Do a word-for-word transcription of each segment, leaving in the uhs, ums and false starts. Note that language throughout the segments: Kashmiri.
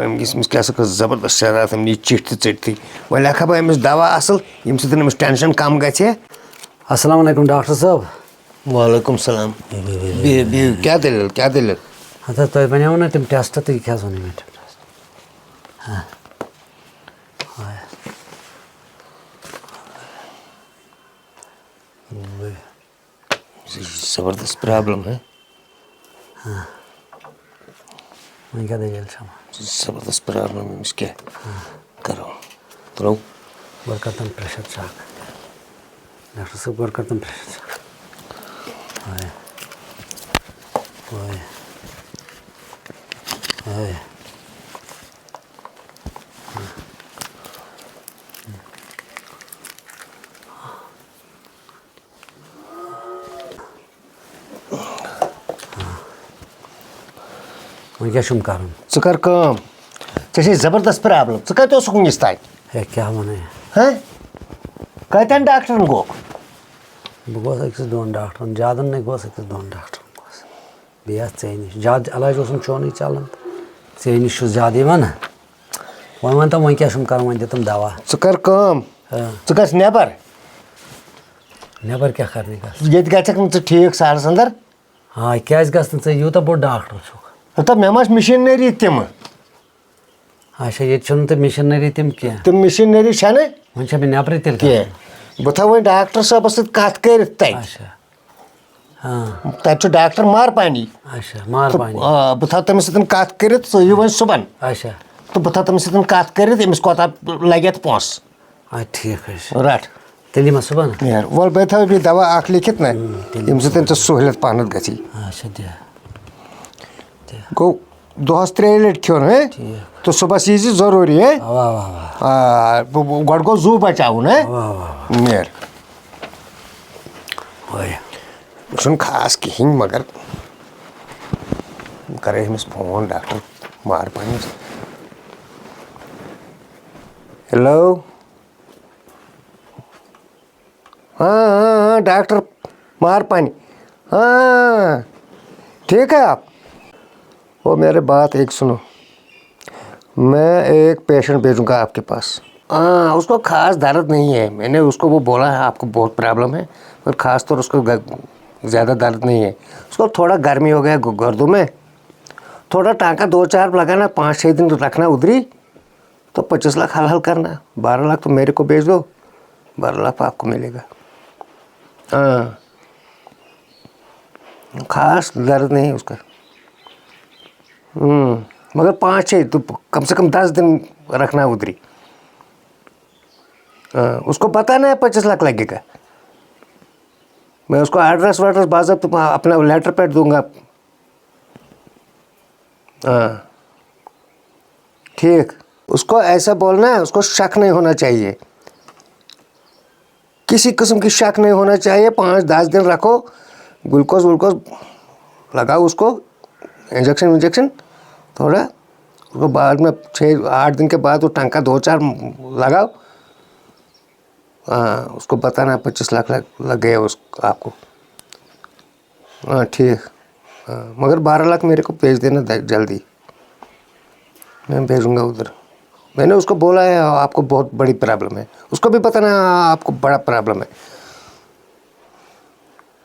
أمۍ گٔژھ أمِس کیٛاہ سا کٔژ زبردست شرارت، أمۍ نی چِٹھۍ تہٕ ژٔٹۍ تھٕے۔ وۄنۍ لیکھا بہٕ أمِس دوا اَصٕل، ییٚمہِ سۭتۍ أمِس ٹٮ۪نشَن کَم گژھِ ہے۔ السلام علیکم ڈاکٹر صٲب۔ وعلیکم السلام۔ بِہِو، بِہِو، بِہِو، بِہِو۔ بِہِو، کیٛاہ دٔلیٖل، کیٛاہ دٔلیٖل؟ ہَتہٕ حظ، تۄہہِ بَنیوٕ نا تِم ٹٮ۪سٹ تہٕ یہِ کیٛاہ حظ وَنیو مےٚ تِم ٹٮ۪سٹ؟ ہاں۔ زبردست پرابلم ہے۔ وۄنۍ کیٛاہ دٔلیٖل چھےٚ؟ زبردست پرابلم، أمِس کیٛاہ کرو؟ ترٛوو۔ گۄڈٕ کر تَم پریشر چیک۔ ڈاکٹر صٲب، گۄڈٕ کر تَم پریشر چیک۔ ہاے۔ ہاے۔ ہاے۔ وۄنۍ کیٛاہ چھُم کَرُن؟ ژٕ کر کٲم، ژےٚ چھے زبردست پرابلم، ژٕ کتہِ اوسُکھ وُنِس تانۍ؟ ہے، کیٛاہ وَنَے؟ ہہ؟ کتٮ۪ن ڈاکٹرن گوٚکھ؟ بہٕ گوس أکِس دۄن ڈاکٹرن، زیادَن نَے گوس، أکِس دۄن ڈاکٹرن گوس۔ بیٚیہِ آسہٕ ژےٚ نِش۔ زیادٕ علاج اوسُم چونُے چلان تہٕ ژےٚ نِش چھُ زیادٕ یِوان نا۔ وۄنۍ وَن تہٕ، وۄنۍ کیٛاہ چھُم کَرُن؟ وۄنۍ دِ تِم دَوا۔ ژٕ کر کٲم، آ۔ ژٕ گژھ نٮ۪بر۔ نٮ۪بر کیٛاہ کَرنہِ گژھ؟ ییٚتہِ گژھکھ نہٕ ژٕ ٹھیٖک سہلس اندر۔ ہاے، کیٛازِ گژھ نہٕ ژٕ؟ یوٗتاہ بوٚڑ ڈاکٹر چھُکھ۔ ہتا مےٚ ما چھِ مِشیٖنٔری تِمہٕ۔ اچھا، ییٚتہِ چھُنہٕ تہٕ مِشیٖنٔری تِم کینٛہہ۔ تِم مِشیٖنٔری چھَنہٕ وۄنۍ چھےٚ مےٚ نٮ۪برٕے تیٚلہِ کینٛہہ۔ کَرٕنۍ۔ بہٕ تھاوٕ وۄنۍ ڈاکٹر صٲبَس سۭتۍ کَتھ کٔرِتھ تَتہِ۔ اچھا۔ ہاں۔ تَتہِ چھُ ڈاکٹر مارپانی۔ اچھا، مارپانی۔ تہٕ، آ، بہٕ تھاوٕ تٔمِس سۭتۍ کَتھ کٔرِتھ، ژٕ یہِ وۄنۍ صُبحن۔ اچھا۔ تہٕ بہٕ تھاوٕ تٔمِس سۭتۍ کَتھ کٔرِتھ، أمِس کوتاہ لَگہِ اَتھ پونٛسہٕ۔ آ، ٹھیٖک حظ چھُ۔ رَٹ۔ تیٚلہِ یِمہ صُبحن۔ نیر۔ وَلہٕ بہٕ تھاوٕ بیٚیہِ دوا اَکھ لیکھِتھ نہ، ہُم، تیٚلہِ ییٚمہِ سۭتۍ ژےٚ سہوٗلیت پَہنَتھ گژھی۔ اچھا، دِ۔ دِ۔ گوٚو دۄہَس ترٛیٚیہِ لَٹہِ کھیوٚن، ہے؟ ٹھیٖک۔ تہٕ صُبحَس یی زِ ضروٗری، ہے؟ اَوا، اَوا، اَوا۔ آ، بہٕ، بہٕ، گۄڈٕ گوٚو زُو بَچاوُن، ہے؟ اَوا، اَوا، اَوا۔ نیر۔ وۄنۍ۔ یہِ چھُنہٕ خاص کِہیٖنۍ، مگر بہٕ کَرَے أمِس فون، ڈاکٹر مارپانِس۔ ہیلو۔ ہاں، ہاں، ہاں، ڈاکٹر مارپانی۔ ہاں، ٹھیک ہے آپ؟ وہ میرے بات ایک سنو۔ میں ایک پیشنٹ भेजूंगा आपके पास। हाँ, उसको खास दर्द नहीं है। मैंने उसको वो बोला है, आपको बहुत प्रॉब्लम है, पर खास तौर उसको ग-, ज़्यादा दर्द नहीं है। उसको थोड़ा गर्मी हो गया ग-, गर्दों में। थोड़ा टांका दो चार लगाना, पाँच छः दिन रखना उधर ही, तो पच्चीस लाख हल हल करना। बारह लाख तो मेरे को भेज दो, बारह लाख आपको मिलेगा। हाँ, खास दर्द नहीं है उसका। हम्म, मगर पाँच छः तो कम से कम दस दिन रखना उधर ही। हाँ, उसको बताना है पच्चीस लाख लगेगा। मैं उसको एड्रेस वैड्रेस बाजब तो अपना लेटर पैड दूंगा। हाँ, ठीक। उसको ऐसा बोलना है, उसको शक नहीं होना चाहिए। किसी किस्म की शक नहीं होना चाहिए। पाँच दस दिन रखो, ग्लूकोज वूकोज लगाओ उसको, इंजेक्शन विंजेक्शन थोड़ा। उसको बाद में छः आठ दिन के बाद वो टंका दो चार लगाओ। हाँ, उसको बताना है पच्चीस लाख लग, लग गए उस, आपको। हाँ, ठीक। हाँ, मगर बारह लाख मेरे को भेज देना द-, जल्दी। मैं भेजूंगा उधर। मैंने उसको बोला है, आपको बहुत बड़ी प्रॉब्लम है। उसको भी बताना है, आपको बड़ा प्रॉब्लम है।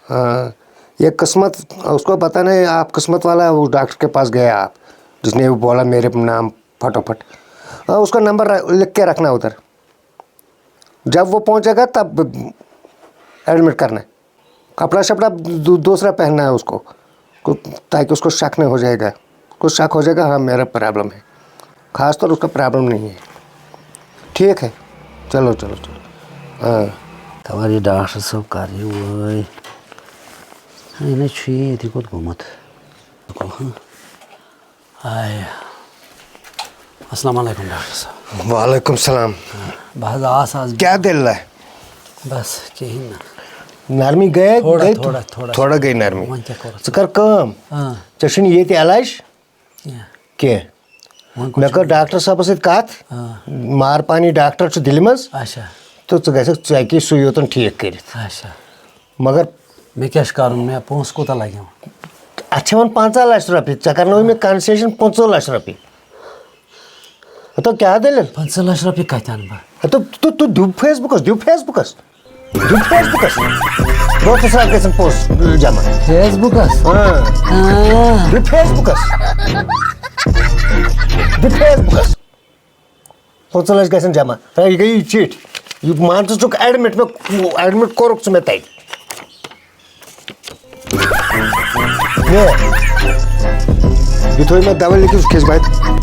हाँ, ये किस्मत, उसको बताना है, आप किस्मत वाला है, उस डॉक्टर के पास गया आप, जिसने वो बोला मेरे नाम फटाफट। हाँ, उसका नंबर र-, लिख के रखना उधर। जब वो पहुंचेगा, तब एडमिट करना है। कपड़ा शपड़ा दू-, दूसरा पहनना है उसको, को-, ताकि उसको शक नहीं हो जाएगा। कुछ शक हो जाएगा, हाँ, मेरा प्रॉब्लम है। खास तौर उसका प्रॉब्लम नहीं है। ठीक है, चलो, चलो, चलो। हाँ। خبر یہِ ڈاکٹر صٲب کر یِیہِ وٲے۔ ہے، نہ چھُ یہِ ییٚتہِ کوٚت گوٚمُت؟ ہاے۔ السلام علیکم ڈاکٹر صٲب۔ وعلیکم السلام۔ بہٕ حظ آس آز۔ کیٛاہ دٔلیٖلہ؟ بس کِہیٖنۍ نہٕ۔ نرمی گٔیے؟ تھوڑا، گٔے تھوڑا، تھوڑا۔ تھوڑا گٔے نرمی۔ وۄنۍ کیٛاہ کوٚرُتھ؟ ژٕ کر کٲم۔ آ۔ ژےٚ چھُنہٕ ییٚتہِ علاج کینٛہہ۔ کینٛہہ۔ وۄنۍ کُس مےٚ کٔر چھُ؟ ڈاکٹر صٲبس سۭتۍ کتھ۔ آ۔ مارپانی ڈاکٹر چھُ دِلہِ منٛز۔ اچھا۔ تہٕ ژٕ گژھکھ، ژٕ ہیٚکہِ سُے یوتن ٹھیٖک کٔرِتھ۔ اچھا۔ مگر مےٚ کیٛاہ چھُ کرُن؟ مےٚ پونٛسہٕ کوٗتاہ لگہِ وۄنۍ؟ اتھ چھِ یِوان پنٛژاہ لچھ رۄپیہِ، ژےٚ کرناوے مےٚ کنسیشن پٕنٛژٕہ لچھ رۄپیہِ۔ ہتو، کیٛاہ دٔلیٖل؟ پنٛژاہ لچھ رۄپیہِ کتہِ انہٕ بہٕ؟ ہتو، تُہۍ، تُہۍ دِیِو فیس بُکس، دِیِو فیس بُکس۔ دِیِو فیس بُکس۔ برونٛہہ کُس راتھ گژھن پونٛسہٕ جمع؟ فیس بُکس؟ اۭں۔ اۭں۔ دِیِو فیس بُکس۔ دِیِو فیس بُکس۔ پٕنٛژٕہ لَچھ گژھن جمع۔ ہے، یہِ گٔیے چِٹھۍ۔ یہِ مان ژٕ، ژٕ چھُکھ admit، مےٚ admit کوٚرُکھ ژٕ مےٚ تَتہِ۔ نیر۔ یہِ تھٲوِو مےٚ دوا لیکھِتھ، سُہ کھیٚزِ بَتہٕ۔